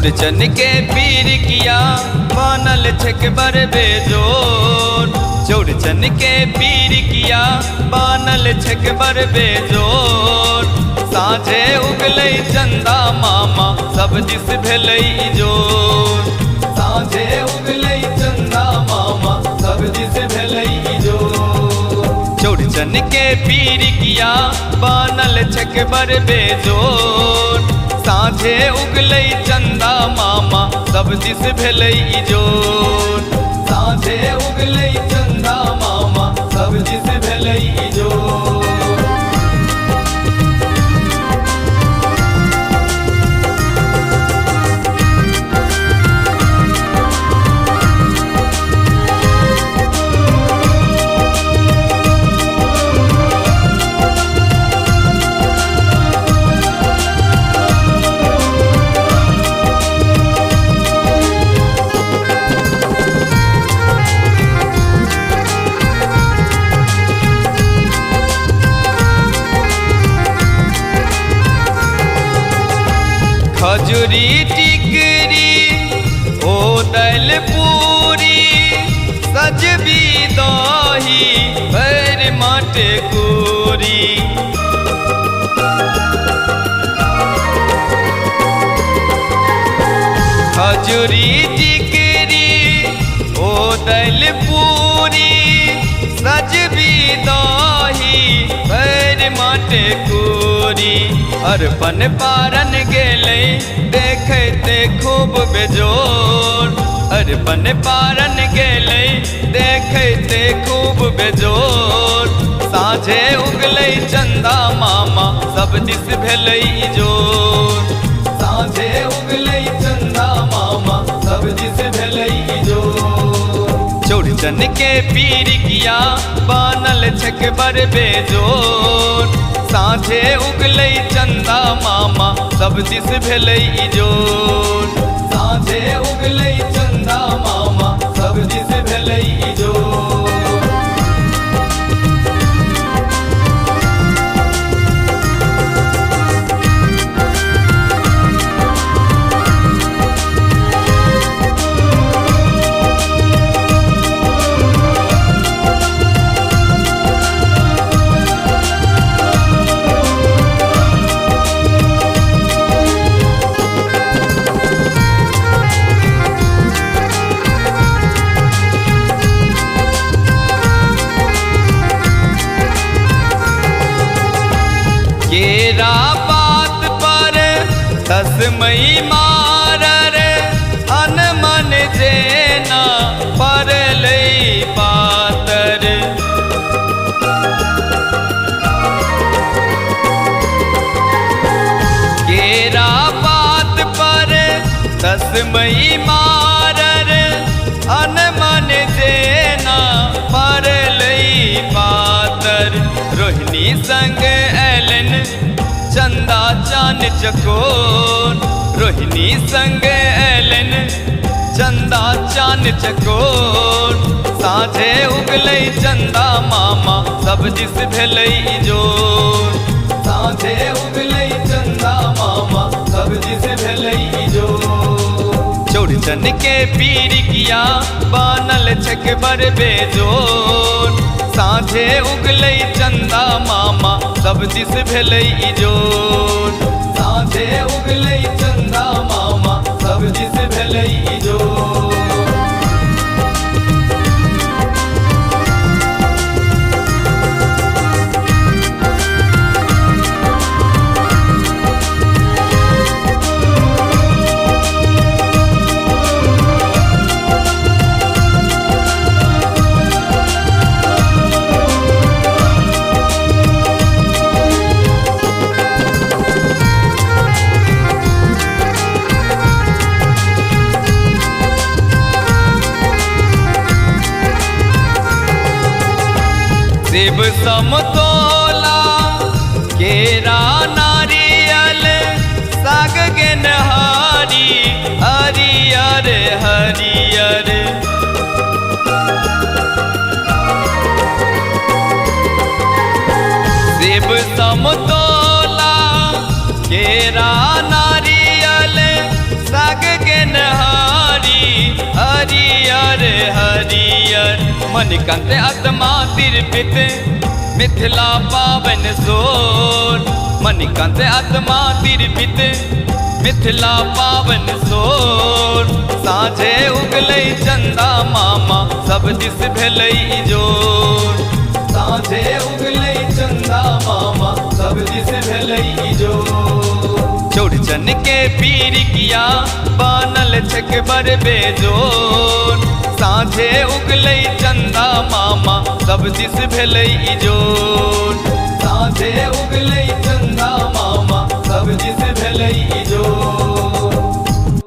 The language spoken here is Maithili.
चौरचन के पीर किया बनल छक बर बेजोर। चौरचन के पीर किया बनल छक बर बेजोर। साँझे उगलै चंदा मामा सब दिस भेलै इजोर। साँझे उगलै चंदा मामा सब दिस भेलै इजोर। चौरचन के पीर किया बनल छक बर बेजोर। साँझे उगलै चंदा मामा सब दिस भेलै इजोर। साँझे उगलै चंदा मामा सब दिस भेलै इजोर। खजुरी टिकरी ओ दल पूरी सजबी दही भर मटकूरी। खजुरी टिकरी ओ दल पूरी सजबी दही भर मटकूरी। अरपन पारन गेलै देखते खूब बेजोर। अरपन पारन गेलै देखते खूब बेजोर। साँझे उगलै चंदा मामा सब दिस भेलै इजोर। साँझे उगलै चंदा मामा सब दिस भेलै इजोर। चौरचन के पीर किया बनल छक बर बेजोर। साँझे उगलै चंदा मामा सब दिस भेलै इजोर। साँझे उगलै चंदा मामा सब दिस भेलै इजोर। केरा पात पर तस्मई मारर अनमन जेना परलै पातर। केरा पात पर तस्मई मारर अनमन जेना परलै पातर। रोहिणी संग एलन चंदा चान चकोर। रोहिणी संग एलन चंदा चान चकोर। साँझे उगलै चंदा मामा सब दिस भेलै इजोर। साँझे उगलै चंदा मामा सब दिस भेलै इजोर। चौरचन के पीर किया बनल छक बर बेजोर। साँझे उगलै चंदा मामा सब दिस भेलै इजोर। साँझे उगलै चंदा मामा सब दिस भेलै इजोर। शिव समतोला केरा नारियल साग गेनहारी हरियर हरियर। शिव समतोला केरा नारियल साग हरियर। मणिकांत आत्मा तिरपित मिथिला पावन सोर। मणिकांत आत्मा तिरपित मिथिला पावन सोर। साँझे उगलै चंदा मामा सब दिस भेलै इजोर। साँझे उगलै चंदा मामा सब दिस भेलै इजोर। चौड़चन के पीरकिया बनल छक बड़ बेजोर। साँझे उगलै चंदा मामा सब दिस भेलै इजोर। साँझे उगलै चंदा मामा सब दिस भेलै इजोर।